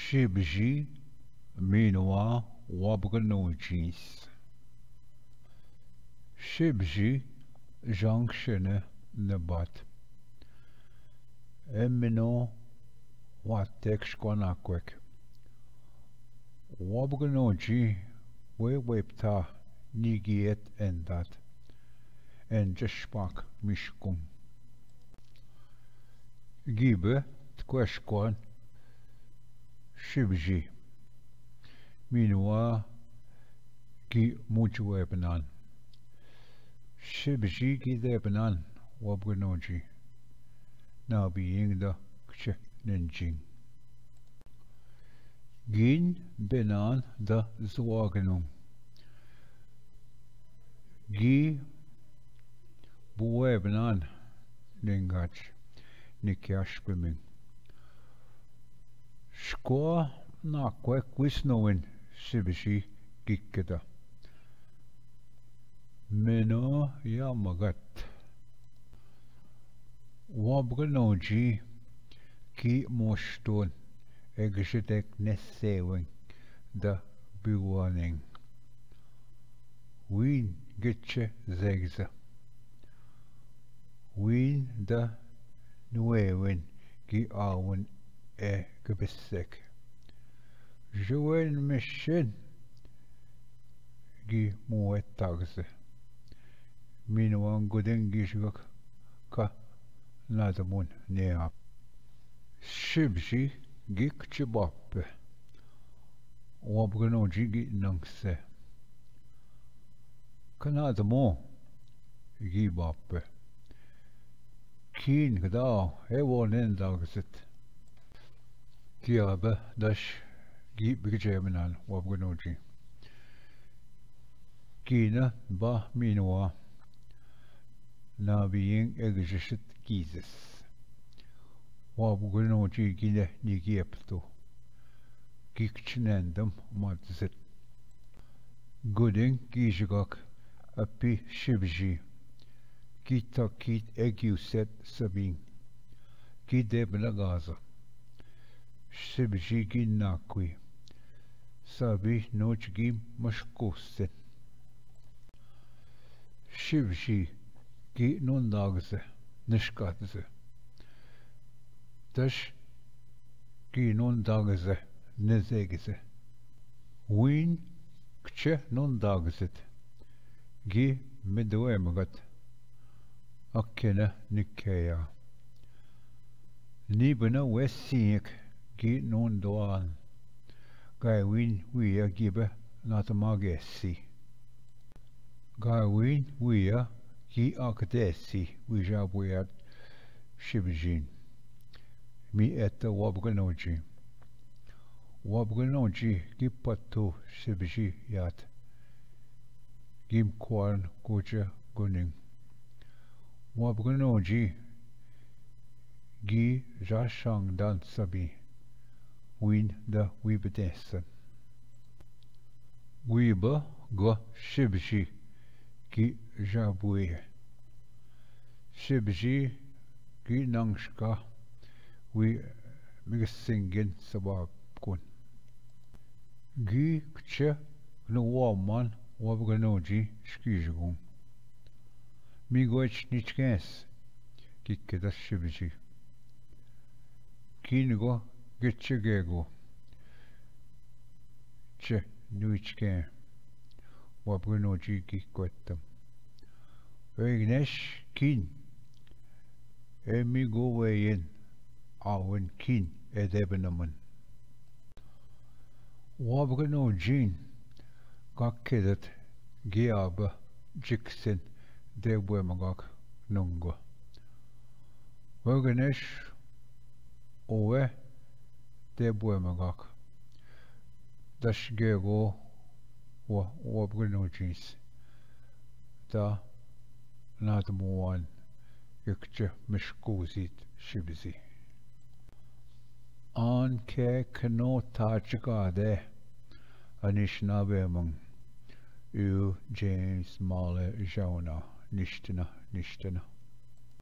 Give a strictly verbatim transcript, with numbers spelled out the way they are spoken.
शिवजी मीनवा वाबगनोजीस। शिवजी जंक्शन ने बात। ए मिनो वातेक्ष कोना क्वेक। वाबगनोजी वे वेपता निगियत एंदात। एन जशपाक मिशकुम। गिब त्क्वेशकोन शिवजी। मीनवा गि मुझ वेपनान। शिवजी गि देपनान वाबगनोजी। ना बियिंग द क्ष नंजिंग। गिन बेनान द जुवागनुंग। गि बुवे बनान निंगाच निक्याश पिमिंग। शकोआ नाक्वे क्विस नोविन शिवजी गिक्केदा। मेनो या मगत। वाबगनोजी गि मोस्टोन एग्जिटेक ने सेविंग द बिवानिंग। वीन गिच्छ जेग्ज। वीन द नुएविन गि आवन ए गबिस्सेक। जुएन मिशन गि मुए तागज। मीनवां गुदिंग गिशगक का नादमुन ने आप। शिवजी गि क्ष बाप। वाबगनोजी गि नंगसे। कनादमो गि बाप। कीन कदाव ए वो नेन दागजत। किया ब दश गि बिगजय बनान वाबगनोजी। कीन बा मीनवा ना बियिंग एग्जिस्ट कीजस। वाबगनोजी गिने निगी एप्तो। गिक्च नेंदम मातजत। गुदिंग कीजगक अपी शिवजी। कीता कीत एग्युसेत सबिंग। गि देबना गाजा। शिवजी गि नाकुई। सभी नोच गि मशकोसेत। शिवजी गि नोंदागज निष्कातज। दश गि नोंदागज नजेगज। वीन क्ष नोंदागजत। गि मिदवे मगत। अक्खे न निक्खेया। निबन वे सींक गि नोंदवान। गायवीन विया गिब नातमा गैसी। गायवीन विया गि आकदेसी विजा बुयात शिवजीन। मी एत वाबगनोजी। वाबगनोजी गि पत्तु शिवजी यात। गिम क्वारन कोच गुनिंग। वाबगनोजी गि राशांग दान सभी। वीन द वीबदेसन। वीब ग शिवजी गि जाबुए। शिवजी गि नंगशका वी मिगसिंगिन सबाब कुन। गि क्ष नुवामान वाबगनोजी शकीजगुं। मी गोच निचकेंस गिक्केदा शिवजी। कीन गो गिच्च गेगो च नुइचकें वाबगनोजी गि क्वेत्तम। विघ्नेश कीन ए मी गो वेयन आवन कीन ए देबनमन। वाबगनोजीन गाक्केदत गि आब जिक्सिन देबुए मगाक नुंगो। विघ्नेश ओवे देबुए मगाक। दश गेगो व वाबगनोजीस। दा नादमुवान इक्च मिशकूजीत शिवजी। आन खे खनो थाचका दे अनिशना बेमंग। यू जेम्स माले जावना निश्तना निश्तना।